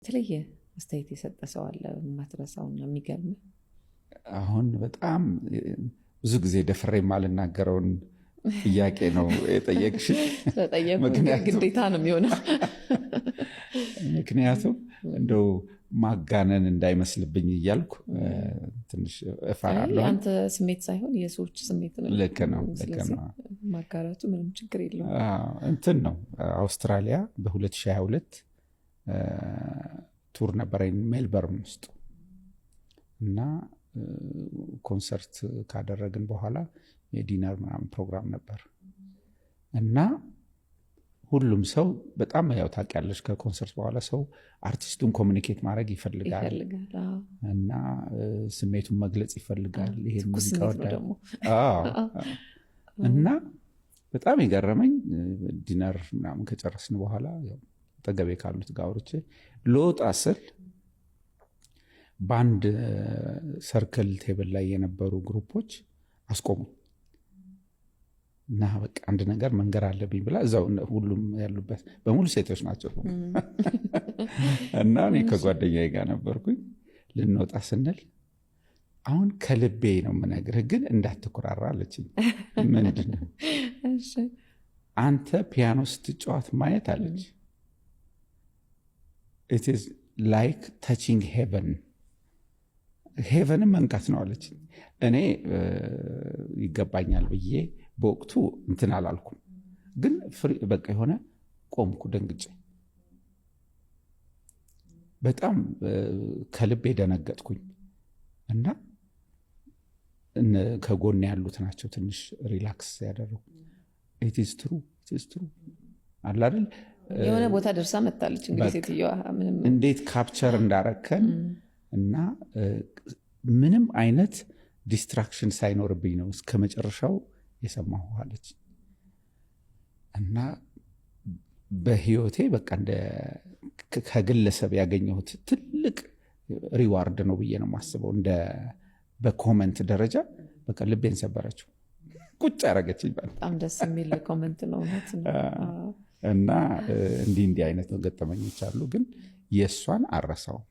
የተለየ አስተያየት የሰጠ ሰው አለ የማትረሳውና የሚገርም? አሁን በጣም ብዙ ጊዜ ደፍሬ የማልናገረውን ጥያቄ ነው የጠየቅሽ። ስለጠየቁ ግዴታ ነው የሚሆነው። ምክንያቱም እንደው ማጋነን እንዳይመስልብኝ እያልኩ ትንሽ እፈራለሁ። የአንተ ስሜት ሳይሆን የሰዎች ስሜት ነው። ልክ ነው፣ ልክ ስለዚህ ነው። ማጋራቱ ምንም ችግር የለውም። አዎ፣ እንትን ነው፣ አውስትራሊያ በ2022 tour ነበረኝ ሜልበርን ውስጥ እና ኮንሰርት ካደረግን በኋላ የ dinner ምናምን ፕሮግራም ነበር። እና ሁሉም ሰው በጣም፣ ያው ታውቂያለሽ፣ ከኮንሰርት በኋላ ሰው አርቲስቱን communicate ማድረግ ይፈልጋል። ይፈልጋል፣ አዎ። እና ስሜቱን መግለጽ ይፈልጋል። ይሄን ትኩስ ሙዚቃ ስሜት ነው ወዳለሁ። ደግሞ። አዎ። እና በጣም የገረመኝ dinner ምናምን ከጨረስን በኋላ ያው አጠገቤ ካሉት ጋር አውርቼ ልወጣ ስል በአንድ circle table ላይ የነበሩ group ኦች አስቆሙኝ እና በቃ አንድ ነገር መንገር አለብኝ ብላ እዛው ሁሉም ያሉበት፣ በሙሉ ሴቶች ናቸው፣ እና እኔ ከጓደኛዬ ጋር ነበርኩኝ። ልንወጣ ስንል አሁን ከልቤ ነው የምነግርህ፣ ግን እንዳትኩራራ አለችኝ። ምንድን ነው? አንተ ፒያኖ ስትጫወት ማየት አለች it is like touching heaven፣ heaven ን መንካት ነው አለች። እኔ ይገባኛል ብዬ በወቅቱ እንትን አላልኩም፣ ግን በቃ የሆነ ቆምኩ ደንግጬ። በጣም ከልቤ ደነገጥኩኝ እና ከጎን ያሉት ናቸው ትንሽ relax ያደረጉ። It's true, it's true አለ አይደል? የሆነ ቦታ ደርሳ መጣለች እንግዲህ በቃ። ሴትዮዋ ምንም እንዴት capture እንዳረከን እና ምንም አይነት distraction ሳይኖርብኝ ነው እስከ መጨረሻው የሰማሁ አለች። እና በህይወቴ በቃ እንደ ከግለሰብ ያገኘሁት ትልቅ reward ነው ብዬ ነው የማስበው። እንደ በ comment ደረጃ በቃ ልቤን ሰበረችው፣ ቁጭ ያደረገችኝ። በጣም ደስ የሚል comment ነው፣ እውነት ነው። እና እንዲህ እንዲህ አይነት ገጠመኞች አሉ፣ ግን የእሷን አልረሳውም።